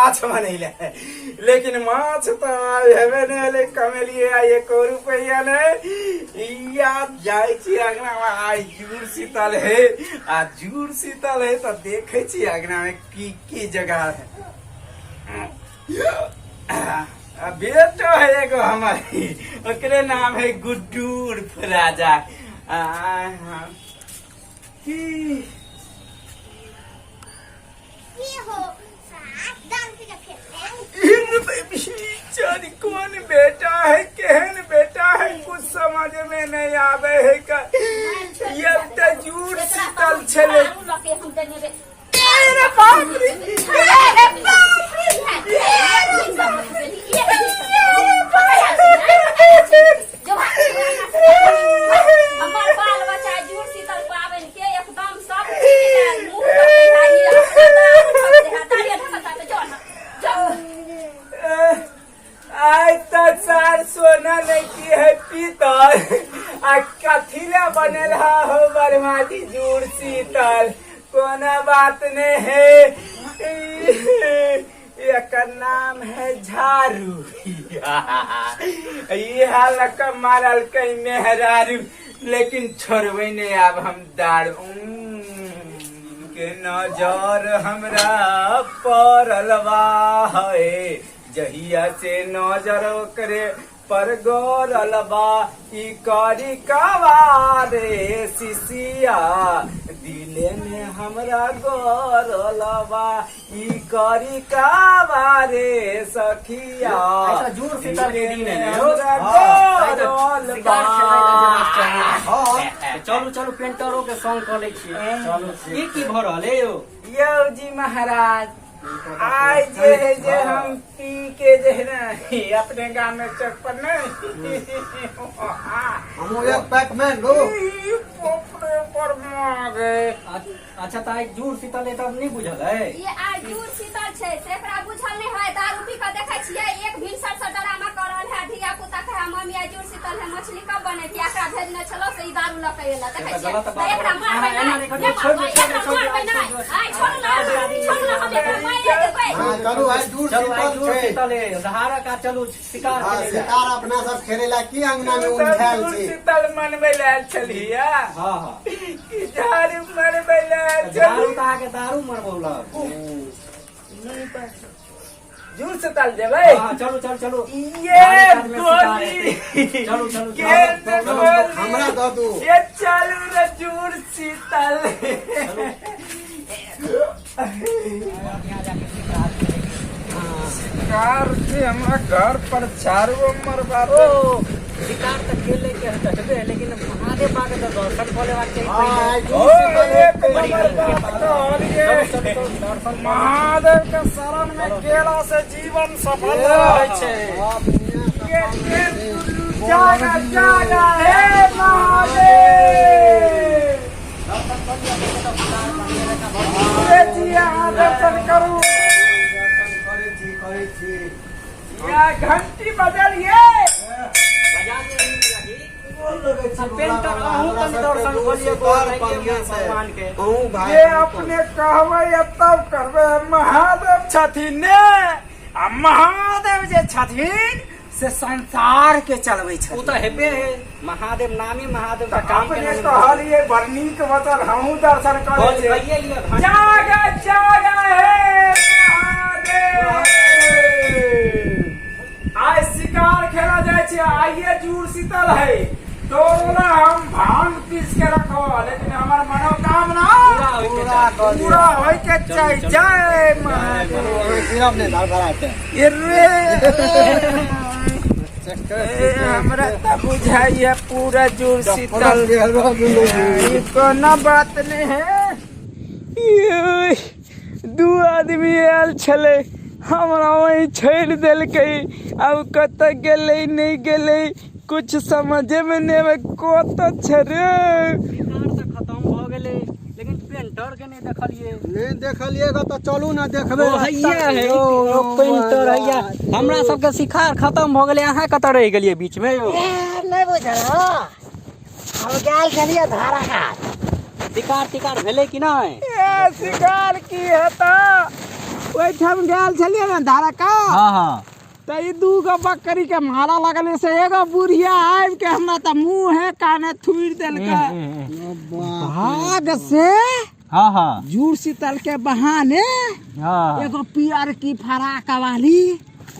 माछ बनैले, लेकिन माछ तऽ आइ हेबे नहि भेलै। कमेलियै आइ एको रुपैआ नहि। या जाइ छी अङ्गनामे, आइ जुड़ शीतल है, आ जुड़ शीतल है तऽ देखै छी अङ्गनामे की की जगह है। आ बेटो है एगो हमर, ओकरे नाम है गुड्डू उर्फ राजा। आ हाँ, की की हो सास दारू पी के फेर चल, कौन बेटा है, केहन बेटा है, कुछ समझ में नहीं आवे है। का ये तो जूड़ शीतल छले। दारू लऽ के हम देने रे। अरे बाप रे, अरे बाप रे। हमर बाल बच्चा जुड़ शीतल पाबनि के एकदम सब चीज मुँह पर देखाइए, अपना दारू ढक दे, दारू ढकता तो जो ना जो। आइ तक सार सोना नहीं की है पीतल, आ कथी ले बनल हा हो बर्मा जी जुड़ शीतल? कोनो बात नहीं है, एकर नाम है झाड़ू। इहा लक मारल कहीं मेहरारू, लेकिन छोड़बै नहीं आब हम दारू के। नजर हमरा पड़ल बा है, जहिया से नजर ओकरे पर गरल बा, ई करी कवारे सिसिया दिले में हमरा गरल बा, ई करी कवारे सखिया। अच्छा, जुड़ शीतल के दिन है ने यौ। हमरा हाँ, गरल बा। शिकार खेलै लए जेबाक चाही। हाँ, तऽ चलू चलू, पेंटरो के संग कऽ लै छियै। चलू। ई की भऽ रहल है यौ? यौ जी महाराज, आइ जे है जे हम पी के जे है ने अपने गाम में चौक पर नहीं हमहूँ एक पैक में लो। ई पोपरे पर मागे। अच्छा, तऽ आइ जुड़ शीतल है तब नहि बुझल है? ये आइ जुड़ शीतल छै से एकरा बुझल नहि है। दारू पी कऽ देखै छियै, एक भिनसर से डरामा कऽ रहल है। धिया पुता कहे, मम्मी आइ जुड़ शीतल है, मछली कब बनेती? एकरा भेजने छलो से ई दारू लऽ के एला। देखै तऽ छियै गलत तऽ बात। एकरा मारबै अहाँ एना नहि, नहि करियौ, नहि छोड़ि दियौ, मारबै, छोड़ि एकरा दियौ, छोड़ि मारबै दियौ, नहि। छोड़ि दियौ। आइ छोड़ू ना, छोड़ू ना, हम एकरा मारि देबै। हाँ, चलू, आइ दूर चलू, आइ शीतल जुड़ छै। शीतल है, धारक आ चलू शिकार हाँ, खेलै लए। शिकार अपना सब खेले ला की अंगना में उलझायल जुड़ छी। शीतल मनबै लए आयल छलियै हाँ हाँ कि झाड़ू मरबै लए आयल झाड़ू छली? तऽ अहाँके दारू मरबौलक। जुड़ शीतल जेबै। हाँ, चलू चलू चलू। ये धारक आदमी शिकार गोली हेतै। चलू चलू। के चलू। गोली। हमरा दऽ दू। ये चलू रे जुड़ शीतल। शिकार के हमरा घर पर चारू मरबा। ओ शिकार तऽ खेले के हेतै, लेकिन महादेव बाबा के तऽ दर्शन कऽ लेबाक चाही हाँ, पहिले। आइ ओ दूर शीतल एक हेतै। नंबर बात कहलियै। चलू चलू चलू, दर्शन कऽ लै छी। महादेव के शरण में गेला से जीवन सफल रहै छै। हाँ, दुनिया ये सफल ये होइ छै। जागा जागा हे महादेव। दर्शन कऽ लिअ पहिले तऽ शिकार बढ़िआँ जकाँ भऽ जेतै। ये जी अहाँ दर्शन करू। दर्शन करै छी, करै छी। या घंटी बजलियै। बजा दिअ नीक लागी। गोर लगै छी आ भोला पेंटर बाबा, अहूँ हमरा कनि सबके दर्शन दूर कऽ लिअ, शीतल गोर लागि बढ़िआँ लिअ से। भगवान के। अहूँ भाई जे अपने कहबै तब करबै। महादेव छथिन ने, आ महादेव जे छथिन से संसार के चलबै ओ छथिन। तऽ हेबे है, महादेव नामे महादेव तऽ काम के अपने नामे। कहलियै बड़ नीक वचन, हमहूँ दर्शन करै बोल छी। कहिए लिअ घंटी। जागा जागा हे महादेव। आइ शिकार खेला जाइ छै, आइये जुड़ शीतल है, तोरा हम भांग पीस के रखो, लेकिन हमर मनोकामना पूरा होइके पूरा चाही। कऽ दिअ। पूरा होय के चाही। चलू। जय महादेव। गिरब नहि धड़फड़ाते। ये रे चक्कर। ए, हमरा तऽ बुझाइया पूरा जुड़ शीतल। शीतल। ई कोनो बात नहीं है। ई, दू आदमी आयल छलै, हमरा वहीं छोड़ि देलकै। आब कतऽ गेलै नहि गेलै, कुछ समझे में नहि आबै, कतऽ छै रे? शिकार तऽ खतम भऽ गेलै, लेकिन पेंटर के नहि देखलियै। नहि देखलियै ग, तऽ चलू ने देखबै। ओ हैया है, ओ पेंटर हैया। हमरा सबके शिकार खतम भऽ गेलै, अहाँ कतऽ रहि गेलियै बीच में यौ? नहि बुझल हो, हम गेल छलियै धारा कात। शिकार तिकार भेलै कि नहि? ए, शिकार की हेता? ओहिठाम गेल छलियै ने धारका। हाँ हाँ। तऽ ई 2 गो बकरी के मारा लगलै से एगो बुढ़िया आबि के हमरा तऽ मुँहे काने थुरि देलकै भाग से। हाँ हाँ। जुड़ शीतल के बहाने हाँ। एगो पियर की फराक वाली।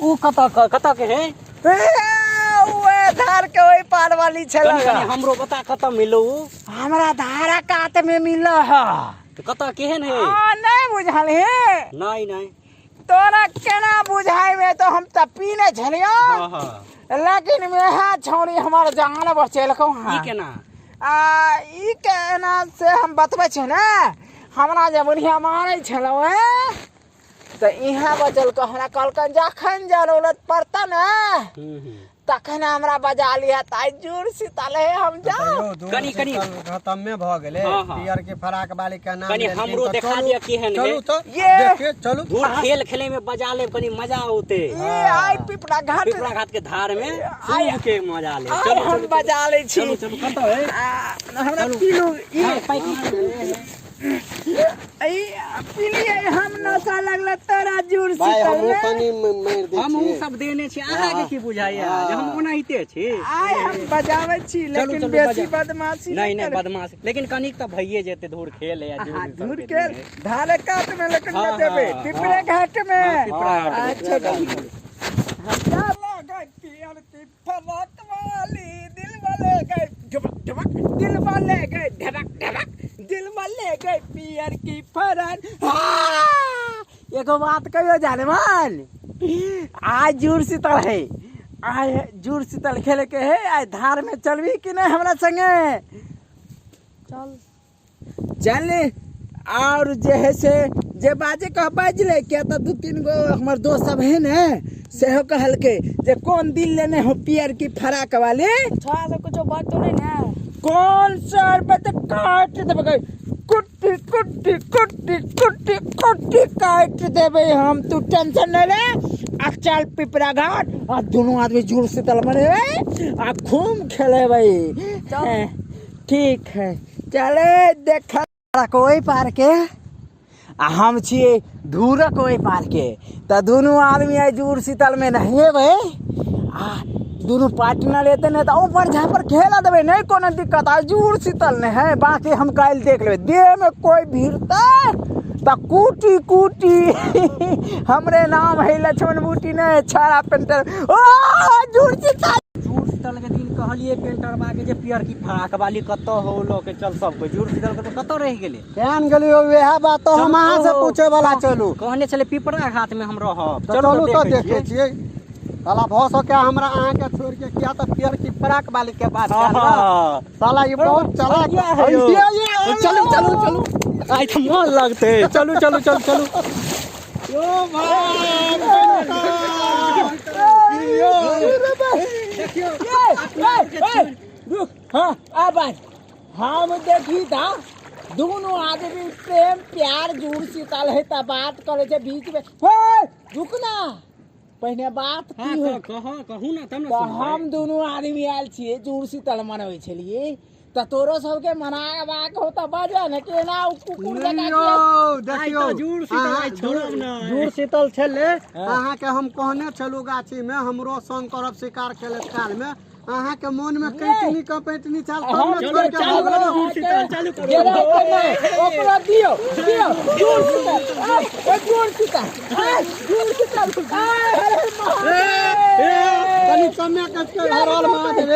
ओ कतऽ कतऽ के है? ए, ओए धार के ओहि पार वाली छलै। कनि कनि हमरो बता कतऽ मिलौ? हमरा धारा कात में मिल ह। तऽ कतऽ केहन है? आ नहीं बुझल हे? नहीं नहीं। तोरा केना बुझाइबे, तो हम तऽ पीने छलियो। हाँ हाँ। लेकिन वएह छौड़ी हमर जान बचेलकौ। ई हँ केना? आ ई केना से हम बतबै छी ने, हमरा जे बुढ़िया मारै छलौ हे तऽ इहाँ बचलकौ। हमरा कहलकनि जखन जरूरत पड़तै ने तखन हमरा बजा लिहऽ। तऽ आइ जुड़ शीतल हे, हम जाउ। कनि कनि खतमे भऽ गेलै। हाँ, हाँ। पियर के फराक वाली के नाम कनि लेलखिन हमरो तऽ देखा चलू, दिअ केहन है। चलू तऽ ये। देखे चलू। धूर खेल खेले में बजा ले, कनि मजा औते। ई आइ पिपरा घाट, पिपरा घाट के धार में आइ- खूब के मजा ले। आइ चलू हम चलू बजा लै छी। चलू चलू, कतऽ है? आ, हमरा पीलू ई। हाँ, पैक मारू। ई पीलियै हम, नशा लगलै तोरा जुड़ भाई शीतल हमहूँ में। कनि मारि दै हम छियै। सब देने छी, अहाँके की बुझाइया जे हम ओनाहिते छी? आइ हम बजाबै छी, लेकिन चलू, बेसी बजाउ। बदमाशी नहीं नहीं करबै। बदमाश, लेकिन कनिक तऽ भइए जेतै, धूर खेल है या हाँ, जुड़ धूर शीतल के के दिन है। धारे कात में, लेकिन हाँ, बजेबै हाँ, पिपरे हाँ। घाट में। हाँ, पिपरा घाट में। अच्छा ठीक। हम जा लगे पियर की फराक वाली दिल वाले गए ढबक ढबक, दिल वाले गए ढबक ढबक, दिल वाले गए पियर की फराक। हाँ! एगो बात कहियो जाने मन, आज जुड़ शीतल है, आइ जुड़ शीतल खेले के है। आइ धार में चलबी कि नहीं हमरा संगे? चल चल। और जे है से जे बाजे कह बाजले, किया तऽ 2-3 गो हमर दोस्त सब है ने, सेहो कहलकै जे कोन दिल लेने हो पियर की फराक वाले। छोड़ा से कुछो बात तो नहीं ने? कौन सर पे तो काट देबै, कुट्टी कुट्टी कुट्टी कुट्टी कुट्टी काट देबै हम, तू टेंशन नहीं ले। आ चल पिपरा घाट, आ दुनू आदमी जुड़ शीतल मनेबै आ खूब खेलेबै। चल। ठीक है, चले। देख ओहि पार के आ हम छियै धूरक ओहि पार के, तऽ दुनू आदमी आइ जुड़ शीतल में नहेबै आ दुनू पार्टनर एतै ने तऽ ऊपर झापर खेला देबै, नहि कोनो दिक्कत। आ जुड़ शीतल नहि है, बाकी हम काल्हि देख लेबै। देह में कोई भिड़तै तऽ कुटी कुटी हमरे नाम है लक्ष्मण बूटी नहि छाड़ा पेंटर। ओ जुड़ शीतल, जुड़ शीतल के दिन कहलिए पेंटरबा के जे पियर की फराक वाली कतऽ हो, लऽ के चल सबके। जुड़ शीतल के तऽ कतऽ रहि गेलै? केहन गेलियो वएह बात तऽ हम अहाँ से पूछे वाला चलू। कहने छलै पिपरा घाट में हम रहब। तऽ चलू तऽ देखै छियै, साला भऽ सके हमरा अहाँके छोड़ के, किया तऽ पियर की फराक वाली के बात हाँ, कयल ना। हाँ। साला ई बहुत चलाक भैया है यौ। ये, ये, ये, चलू चलू चलू, आइ तऽ मन लगतै। चलू चलू चलू चलू। यो भाई, यो। देखियौ। रुक, हाँ आ बात हम देखी था, दुनू आदमी प्रेम प्यार जुड़ शीतल है तऽ बात करे छै बीच में। हे रुक ना, पहिने बात हाँ की हो? कह कहू ना तब ने तऽ सुनबै। हम दुनू आदमी आयल छियै जुड़ शीतल मनबै छलियै, तऽ तोरो सबके मनाबाक हो तऽ बजह ने, केना ओ कुकुर जकाँ नहि किया- यौ, देखियौ आइ तऽ जुड़ शीतल आइ छोड़ब नहि। जुड़ शीतल छलै, अहाँके हम कहने छलहुँ गाछी में हमरो संग करब शिकार खेलैत काल में, अहाँके मोन में कैटनी कपैटनी छल तब ने चलू, छोड़ के चालू भगलहुँ। करू, जुड़ शीतल चालू करू। गिराके नहि, ओकरा दियौ दियौ जुड़ शीतल, आय, ओ जुड़ शीतल, आय, जुड़ शीतल, आय, हर हर महादेव। कनि कमे कस के घरल महादेव।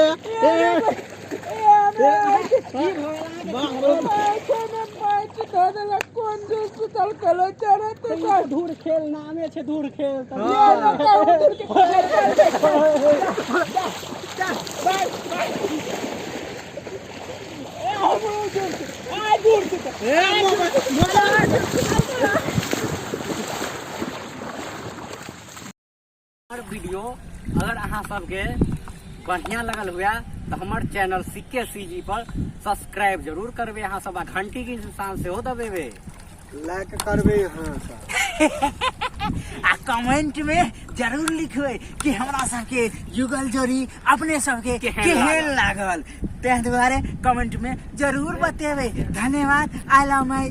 कोन जुड़ शीतल खेलै छै रे तू सब? धूर खेल नामे छै धूर खेल तऽ। ये ना कहू धूर खेल। चल, चल, बाय, बाय। ए, हमरो जुड़ शीतल, आय, जुड़ शीतल। हमर वीडियो अगर अहाँ सबके बढ़िया लगल हुए तऽ हमर चैनल सिक्के सीजी पर सब्सक्राइब जरूर करबै अहाँ सब, आ घंटी के निशान सेहो दबेबै, लाइक करबै अहाँ सब आ कमेंट में जरूर लिखबै कि हमरा सबके युगल जोड़ी अपने सबके केहन केहन लागल। ताहि दुआरे कमेंट में जरूर बतेबै। धन्यवाद। I love my.